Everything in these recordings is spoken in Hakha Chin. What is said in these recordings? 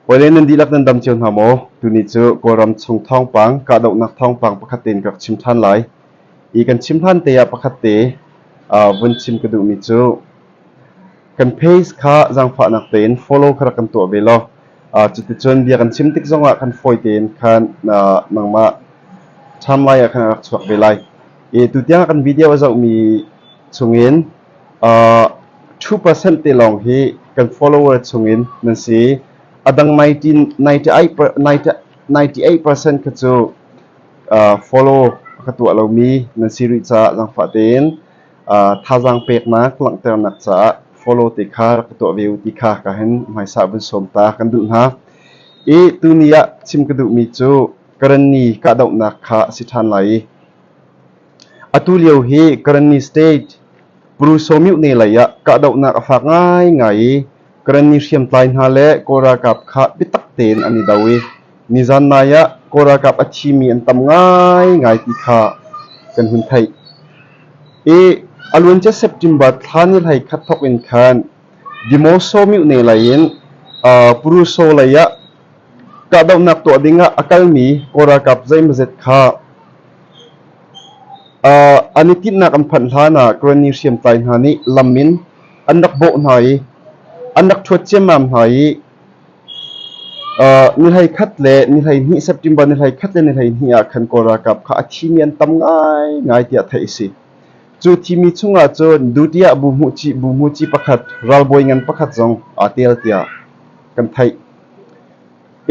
Hawile nan dihlak nan dam cio hna maw? Tuni cu Kawlram chung thawngpang, kahdohnak thawngpang pakhat tein ka rak chim ṭhan lai. I kan chim hlan te ah pakhat te vun chim ka duhmi cu kan page kha zaangfahnak tein follow kha rak kan tuah ve law cuticun bia kan chim tik zongah kan fawi tein khan nangmah timeline ah khan a rak chuak ve lai. I tutiang ah kan video a zohmi chungin 2% te lawng hi kan follower chungin nan si. A dang 98% kha cu follow a ka tuah lomi nan si rih caah zaangfah tein thazaang peknak langhternak caah follow te kha rak ka tuah ve u ti kha ka hin hmaisa vun sawm ta kan duh hna. I tuni ah chim ka duhmi cu Karenni kahdohnak kha a si ṭhan lai i atu lio hi Karenni State Pruso myone lei ah kahdohnak a fak ngaingai i Karenni hriamtlai hna le Kawl ralkap kha biatak tein an i do i nizan nai ah Kawl ralkap a thimi an tam ngaingai ti kha kan hun theih. I a luancia September thla ni 11 thawk in khan Demoso myone lei in Pruso lei ah kahdohnak tuah ding ah a kalmi Kawl ralkap zeimawzet kha An i tinhnak an phanh hlanah Karenni hriamtlai hna nih lam in an rak bawh hna i an rak ṭhuat ciammam hna i ni 11 le ni 12 September ni 11 le ni 12 ah khan Kawl ralkap kha a thimi an tam ngaingai tiah theih a si. Cu thimi chungah cun Dutiah buhmuci pakhat ralbawi ngan pakhat zong aa tel tiah kan theih. I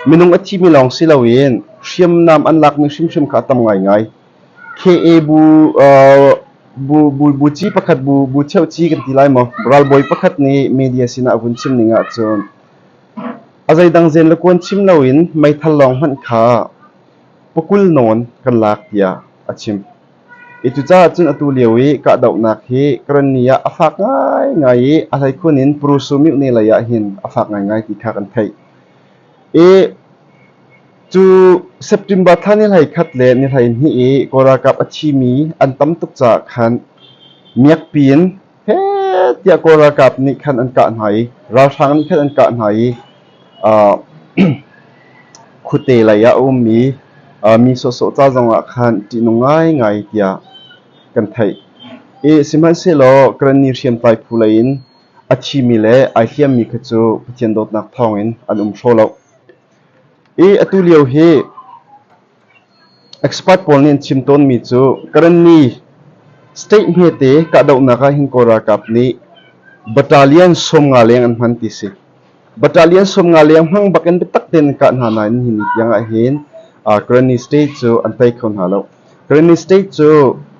Minung a thimi lawng si loin hriamnam an lakmi hrimhrim kha a tam ngaingai. KA bu pakhat bu cheuci kan ti lai maw? Ralbawi pakhat nih media sinah a vun chim ning ahcun a zeidang zen le kuan chim loin meithal lawng hmanh kha pakul nawn kan lak tiah a chim. I cucaah cun atu lio i kahdohnak hi Karenni ah a fak ngaingai i a hleikhun in Prusu mihne lei ah hin a fak ngaingai ti kha kan theih. I cu September thla ni 11 le ni 12 i Kawl ralkap a thimi an tam tuk caah khan miakpi in heh tiah Kawl ralkap nih khan an kah hna i ralhrang nih khan an kah hna i khuate lei ah a ummi mi sawhsawh ca zongah khan ṭihnung ngaingai tiah kan theih. I sihmanhsehlaw Karenni hriamtlai phu lei in a thimi le ai hliammi kha cu Pathian dawtnak thawngin an um hraw lo. I atu lio hi Expert pawl nih an chim tawnmi cu Karenni state hmete kahdohnak ah hin Kawl ralkap nih battalion 50 leng an hman ti si. Battalion 50 leng hmang bak in biatak tein an kah hna nain hi ni tiang ah hin Karenni state cu an tei kho hna lo. Karenni state cu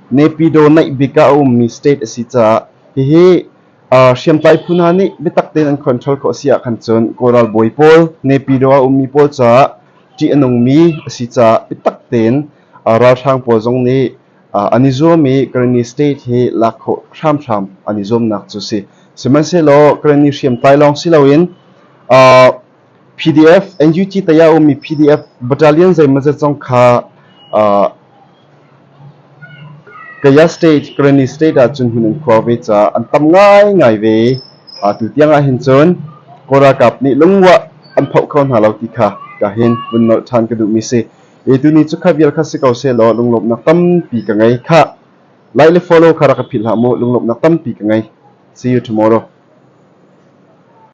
Naypyidaw naih bik ah a ummi state a si caah hihi hriamtlai phu hna nih biatak tein an control khawh a si ah khan cun Kawl ralbawi pawl Naypyidaw ah a ummi pawl caah ṭih a nungmi a si caah biatak tein ralhrang pawl zong nih an i zuam i Karenni state hi lak khawh hramhram an i zuamnak cu a si. Sihmanhsehlaw Karenni hriamtlai lawng si loin PDF, NUG tei ah a ummi PDF battalion zeimawzat zong kha Kaya State, Karenni State ah cun hmun an khuar ve caah an tam ngaingai ve. Atu tiang ah hin cun Kawl ralkap nih lungruah an phoh kho hna lo ti kha ka hin vun nolh ṭhan ka duhmi si. I tuni cu kha vial kha si ko sehlaw lunglawmhnak tampi ka ngei. Khah! Like le follow kha rak ka philh hlah mu. Lunglawmhnak tampi ka ngei. See you tomorrow.